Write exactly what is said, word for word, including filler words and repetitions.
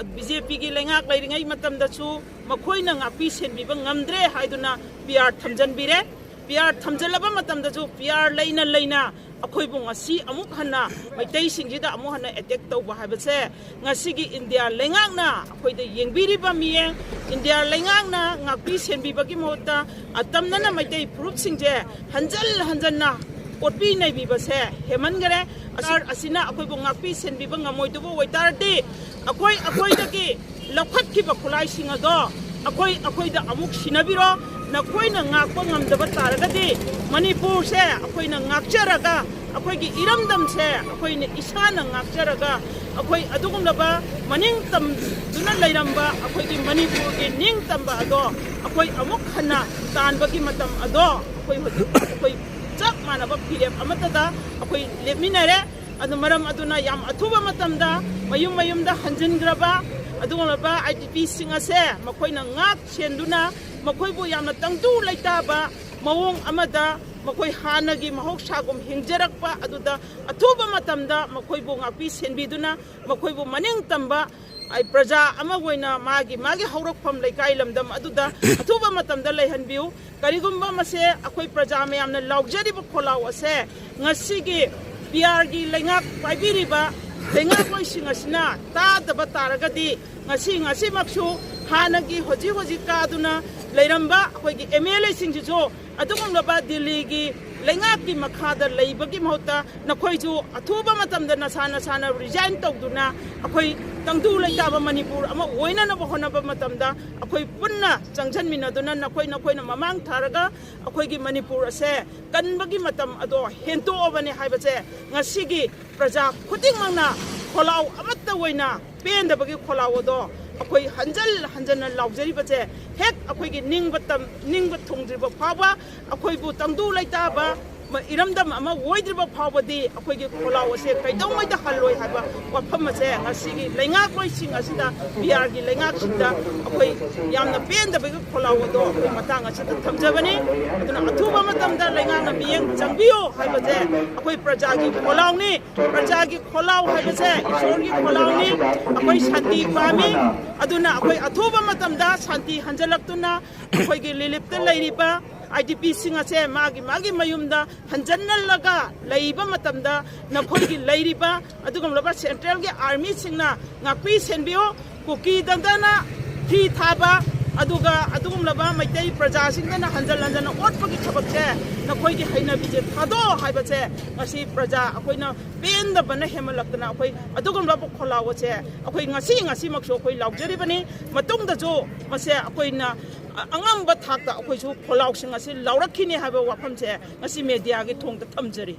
B J ꯄꯤꯒꯤ ꯂꯩꯉꯥꯛ ꯂꯩꯔꯤꯉꯩ ꯃꯇꯝꯗꯁꯨ ꯃꯈꯣꯏꯅ ꯉꯥꯛꯄꯤ ꯁꯦꯟꯕꯤꯕ ꯉꯝꯗ꯭ꯔꯦ ꯍꯥꯏꯗꯨꯅ ꯄꯤ ꯑꯥꯔ ꯊꯝꯖꯤꯟꯕꯤꯔꯦ꯫ ꯄꯤ ꯑꯥꯔ ꯊꯝꯖꯤꯜꯂꯕ ꯃꯇꯝꯗꯁꯨ ꯄꯤ ꯑꯥꯔ ꯂꯩꯅ ꯂꯩꯅ ꯑꯩꯈꯣꯏꯕꯨ ꯉꯁꯤ ꯑꯃꯨꯛ ꯍꯟꯅ ꯃꯩꯇꯩꯁꯤꯡꯁꯤꯗ ꯑꯃꯨꯛ ꯍꯟꯅ ꯑꯦꯇꯦꯛ ꯇꯧꯕ ꯍꯥꯏꯕꯁꯦ ꯉꯁꯤꯒꯤ ꯏꯟꯗꯤꯌꯥ ꯂꯩꯉꯥꯛꯅ ꯑꯩꯈꯣꯏꯗ ꯌꯦꯡꯕꯤꯔꯤꯕ ꯃꯤꯠꯌꯦꯡ, ꯏꯟꯗꯤꯌꯥ ꯂꯩꯉꯥꯛꯅ ꯉꯥꯛꯄꯤ ꯁꯦꯟꯕꯤꯕꯒꯤ ꯃꯍꯨꯠꯇ ꯑꯇꯝꯅꯅ ꯃꯩꯇꯩ ꯐꯨꯔꯨꯞꯁꯤꯡꯁꯦ ꯍꯟꯖꯜ ꯍꯟꯖꯟꯅ ꯑꯣꯠꯄꯤ ꯅꯩꯕꯤꯕꯁꯦ ꯍꯦꯟꯃꯟꯈꯔꯦ꯫ ꯁꯔꯀꯥꯔ ꯑꯁꯤꯅ ꯑꯩꯈꯣꯏꯕꯨ ꯉꯥꯛꯄꯤ ꯁꯦꯟꯕꯤꯕ ꯉꯝꯃꯣꯏꯗꯕ ꯑꯣꯏꯇꯥꯔꯗꯤ ꯑꯩꯈꯣꯏ ꯑꯩꯈꯣꯏꯗꯒꯤ ꯂꯧꯈꯠꯈꯤꯕ ꯈꯨꯠꯂꯥꯏꯁꯤꯡ ꯑꯗꯣ ꯑꯩꯈꯣꯏ ꯑꯩꯈꯣꯏꯗ ꯑꯃꯨꯛ ꯁꯤꯟꯅꯕꯤꯔꯣ꯫ ꯅꯈꯣꯏꯅ ꯉꯥꯛꯄ ꯉꯝꯗꯕ ꯇꯥꯔꯒꯗꯤ ꯃꯅꯤꯄꯨꯔꯁꯦ ꯑꯩꯈꯣꯏꯅ ꯉꯥꯛꯆꯔꯒ, ꯑꯩꯈꯣꯏꯒꯤ ꯏꯔꯝꯗꯝꯁꯦ ꯑꯩꯈꯣꯏꯅ ꯏꯁꯥꯅ ꯉꯥꯛꯆꯔꯒ, ꯑꯩꯈꯣꯏ ꯑꯗꯨꯒꯨꯝꯂꯕ ꯃꯅꯤꯡ ꯇꯝꯗꯨꯅ ꯂꯩꯔꯝꯕ ꯑꯩꯈꯣꯏꯒꯤ ꯃꯅꯤꯄꯨꯔꯒꯤ ꯅꯤꯡꯇꯝꯕ ꯑꯗꯣ ꯑꯩꯈꯣꯏ ꯑꯃꯨꯛ ꯍꯟꯅ ꯇꯥꯟꯕꯒꯤ ꯃꯇꯝ ꯑꯗꯣ ꯑꯩꯈꯣꯏ ꯍꯧꯖꯤꯛ ꯑꯩꯈꯣꯏ ꯆꯞ ꯃꯥꯟꯅꯕ ꯐꯤꯔꯦꯞ ꯑꯃꯠꯇꯗ ꯑꯩꯈꯣꯏ ꯂꯦꯞꯃꯤꯟꯅꯔꯦ꯫ ꯑꯗꯨ ꯃꯔꯝ ꯑꯗꯨꯅ ꯌꯥꯝ ꯑꯊꯨꯕ ꯃꯇꯝꯗ ꯃꯌꯨꯝ ꯃꯌꯨꯝꯗ ꯍꯟꯖꯤꯟꯈ꯭ꯔꯕ ꯑꯗꯨꯒꯨꯝꯂꯕ ꯑꯥꯏ ꯗꯤ ꯄꯤꯁꯤꯡ ꯑꯁꯦ ꯃꯈꯣꯏꯅ ꯉꯥꯛ ꯁꯦꯟꯗꯨꯅ ꯃꯈꯣꯏꯕꯨ ꯌꯥꯝꯅ ꯇꯪꯗꯨ ꯂꯩꯇꯥꯕ ꯃꯑꯣꯡ ꯑꯃꯗ ꯃꯈꯣꯏ ꯍꯥꯟꯅꯒꯤ ꯃꯍꯧꯁꯥꯒꯨꯝ ꯍꯤꯡꯖꯔꯛꯄ ꯑꯗꯨꯗ ꯑꯊꯨꯕ ꯃꯇꯝꯗ ꯃꯈꯣꯏꯕꯨ ꯉꯥꯛꯄꯤ ꯁꯦꯟꯕꯤꯗꯨꯅ ꯃꯈꯣꯏꯕꯨ ꯃꯅꯤꯡ ꯇꯝꯕ ꯑꯩ ꯄ꯭ꯔꯖꯥ ꯑꯃ ꯑꯣꯏꯅ ꯃꯥꯒꯤ ꯃꯥꯒꯤ ꯍꯧꯔꯛꯐꯝ ꯂꯩꯀꯥꯏ ꯂꯝꯗꯝ ꯑꯗꯨꯗ ꯑꯊꯨꯕ ꯃꯇꯝꯗ ꯂꯩꯍꯟꯕꯤꯌꯨ꯫ ꯀꯔꯤꯒꯨꯝꯕ ꯃꯁꯦ ꯑꯩꯈꯣꯏ ꯄ꯭ꯔꯖꯥ ꯃꯌꯥꯝꯅ ꯂꯥꯎꯖꯔꯤꯕ ꯈꯣꯜꯂꯥꯎ ꯑꯁꯦ ꯉꯁꯤꯒꯤ ꯄꯤ ꯑꯥꯔꯒꯤ ꯂꯩꯉꯥꯛ ꯄꯥꯏꯕꯤꯔꯤꯕ ꯂꯩꯉꯥꯛꯂꯣꯏꯁꯤꯡ ꯑꯁꯤꯅ ꯇꯥꯗꯕ ꯇꯥꯔꯒꯗꯤ ꯉꯁꯤ ꯉꯁꯤꯃꯛꯁꯨ ꯍꯥꯟꯅꯒꯤ ꯍꯧꯖꯤꯛ ꯍꯧꯖꯤꯛ ꯀꯥꯗꯨꯅ ꯂꯩꯔꯝꯕ ꯑꯩꯈꯣꯏꯒꯤ ꯑꯦꯝ ꯑꯦꯜ ꯑꯦꯁꯤꯡꯁꯤꯁꯨ ꯑꯗꯨꯒꯨꯝꯂꯕ ꯗꯤꯜꯂꯤꯒꯤ ꯂꯩꯉꯥꯛꯀꯤ ꯃꯈꯥꯗ ꯂꯩꯕꯒꯤ ꯃꯍꯨꯠꯇ ꯅꯈꯣꯏꯁꯨ ꯑꯊꯨꯕ ꯃꯇꯝꯗ ꯅꯁꯥ ꯅꯁꯥꯅ ꯔꯤꯖꯥꯏꯟ ꯇꯧꯗꯨꯅ ꯑꯩꯈꯣꯏ ꯇꯪꯗꯨ ꯂꯩꯇꯥꯕ ꯃꯅꯤꯄꯨꯔ ꯑꯃ ꯑꯣꯏꯅꯅꯕ ꯍꯣꯠꯅꯕ ꯃꯇꯝꯗ ꯑꯩꯈꯣꯏ ꯄꯨꯟꯅ ꯆꯪꯁꯤꯟꯃꯤꯟꯅꯗꯨꯅ ꯅꯈꯣꯏ ꯅꯈꯣꯏꯅ ꯃꯃꯥꯡ ꯊꯥꯔꯒ ꯑꯩꯈꯣꯏꯒꯤ ꯃꯅꯤꯄꯨꯔ ꯑꯁꯦ ꯀꯟꯕꯒꯤ ꯃꯇꯝ ꯑꯗꯣ ꯍꯦꯟꯇꯣꯛꯑꯕꯅꯦ ꯍꯥꯏꯕꯁꯦ ꯉꯁꯤꯒꯤ ꯄ꯭ꯔꯖꯥ ꯈꯨꯗꯤꯡꯃꯛꯅ ꯈꯣꯜꯂꯥꯎ ꯑꯃꯠꯇ ꯑꯣꯏꯅ ꯄꯦꯟꯗꯕꯒꯤ ꯈꯣꯜꯂꯥꯎ ꯑꯗꯣ ꯑꯩꯈꯣꯏ ꯍꯟꯖꯜ ꯍꯟꯖꯟꯅ ꯂꯥꯎꯖꯔꯤꯕꯁꯦ ꯍꯦꯛ ꯑꯩꯈꯣꯏꯒꯤ ꯅꯤꯡꯕ ꯇꯝ-, ꯅꯤꯡꯕ ꯊꯨꯡꯗ꯭ꯔꯤꯕ ꯐꯥꯎꯕ ꯑꯩꯈꯣꯏꯕꯨ ꯇꯪꯗꯨ ꯂꯩꯇꯥꯕ ꯏꯔꯝꯗꯝ ꯑꯃ ꯑꯣꯏꯗ꯭ꯔꯤꯕ ꯐꯥꯎꯕꯗꯤ ꯑꯩꯈꯣꯏꯒꯤ ꯈꯣꯜꯂꯥꯎ ꯑꯁꯦ ꯀꯩꯗꯧꯉꯩꯗ ꯍꯜꯂꯣꯏ ꯍꯥꯏꯕ ꯋꯥꯐꯝ ꯑꯁꯦ ꯉꯁꯤꯒꯤ ꯂꯩꯉꯥꯛꯂꯣꯏꯁꯤꯡ ꯑꯁꯤꯗ, ꯕꯤ ꯑꯥꯔꯒꯤ ꯂꯩꯉꯥꯛꯁꯤꯡꯗ ꯑꯩꯈꯣꯏ ꯌꯥꯝꯅ ꯄꯦꯟꯗꯕꯒꯤ ꯈꯣꯜꯂꯥꯎ ꯑꯗꯣ ꯑꯩꯈꯣꯏ ꯃꯇꯥꯡ ꯑꯁꯤꯗ ꯊꯝꯖꯕꯅꯤ꯫ ꯑꯗꯨꯅ ꯑꯊꯨꯕ ꯃꯇꯝꯗ ꯂꯩꯉꯥꯛꯅ ꯃꯤꯠꯌꯦꯡ ꯆꯪꯕꯤꯌꯨ ꯍꯥꯏꯕꯁꯦ ꯑꯩꯈꯣꯏ ꯄ꯭ꯔꯖꯥꯒꯤ ꯈꯣꯜꯂꯥꯎꯅꯤ꯫ ꯄ꯭ꯔꯖꯥꯒꯤ ꯈꯣꯜꯂꯥꯎ ꯍꯥꯏꯕꯁꯦ ꯏꯁꯣꯔꯒꯤ ꯈꯣꯜꯂꯥꯎꯅꯤ꯫ ꯑꯩꯈꯣꯏ ꯁꯥꯟꯇꯤ ꯄꯥꯝꯃꯤ꯫ ꯑꯗꯨꯅ ꯑꯩꯈꯣꯏ ꯑꯊꯨꯕ ꯃꯇꯝꯗ ꯁꯥꯟꯇꯤ ꯍꯟꯖꯤꯜꯂꯛꯇꯨꯅ ꯑꯩꯈꯣꯏꯒꯤ ꯔꯤꯂꯤꯐꯇ ꯂꯩꯔꯤꯕ ꯑꯥꯏ ꯗꯤ ꯄꯤꯁꯤꯡ ꯑꯁꯦ ꯃꯥꯒꯤ ꯃꯥꯒꯤ ꯃꯌꯨꯝꯗ ꯍꯟꯖꯟꯍꯜꯂꯒ ꯂꯩꯕ ꯃꯇꯝꯗ ꯅꯈꯣꯏꯒꯤ ꯂꯩꯔꯤꯕ ꯑꯗꯨꯒꯨꯝꯂꯕ ꯁꯦꯟꯇ꯭ꯔꯦꯜꯒꯤ ꯑꯥꯔꯃꯤꯁꯤꯡꯅ ꯉꯥꯛꯄꯤ ꯁꯦꯟꯕꯤꯌꯨ꯫ ꯀꯨꯀꯤꯗ ꯅꯠꯇꯅ ꯐꯤ ꯊꯥꯕ, ꯑꯗꯨꯒ ꯑꯗꯨꯒꯨꯝꯂꯕ ꯃꯩꯇꯩ ꯄ꯭ꯔꯖꯥꯁꯤꯡꯗꯅ ꯍꯟꯖꯟ ꯍꯟꯖꯟꯅ ꯑꯣꯠꯄꯒꯤ ꯊꯕꯛꯁꯦ, ꯅꯈꯣꯏꯒꯤ ꯍꯩꯅꯕꯤꯁꯦ ꯊꯥꯗꯣꯛꯑꯣ ꯍꯥꯏꯕꯁꯦ ꯉꯁꯤ ꯄ꯭ꯔꯖꯥ ꯑꯩꯈꯣꯏꯅ ꯄꯦꯟꯗꯕꯅ ꯍꯦꯟꯃꯜꯂꯛꯇꯅ ꯑꯩꯈꯣꯏ ꯑꯗꯨꯒꯨꯝꯂꯕ ꯈꯣꯜꯂꯥꯎ ꯑꯁꯦ ꯑꯩꯈꯣꯏ ꯉꯁꯤ ꯉꯁꯤꯃꯛꯁꯨ ꯑꯩꯈꯣꯏ ꯂꯥꯎꯖꯔꯤꯕꯅꯤ꯫ ꯃꯇꯨꯡꯗꯁꯨ ꯃꯁꯦ ꯑꯩꯈꯣꯏꯅ ꯑ-, ꯑꯉꯝꯕ ꯊꯥꯛꯇ ꯑꯩꯈꯣꯏꯁꯨ ꯈꯣꯜꯂꯥꯎꯁꯤꯡ ꯑꯁꯤ ꯂꯥꯎꯔꯛꯈꯤꯅꯤ ꯍꯥꯏꯕ ꯋꯥꯐꯝꯁꯦ ꯉꯁꯤ ꯃꯦꯗꯤꯌꯥꯒꯤ ꯊꯣꯡꯗ ꯊꯝꯖꯔꯤ꯫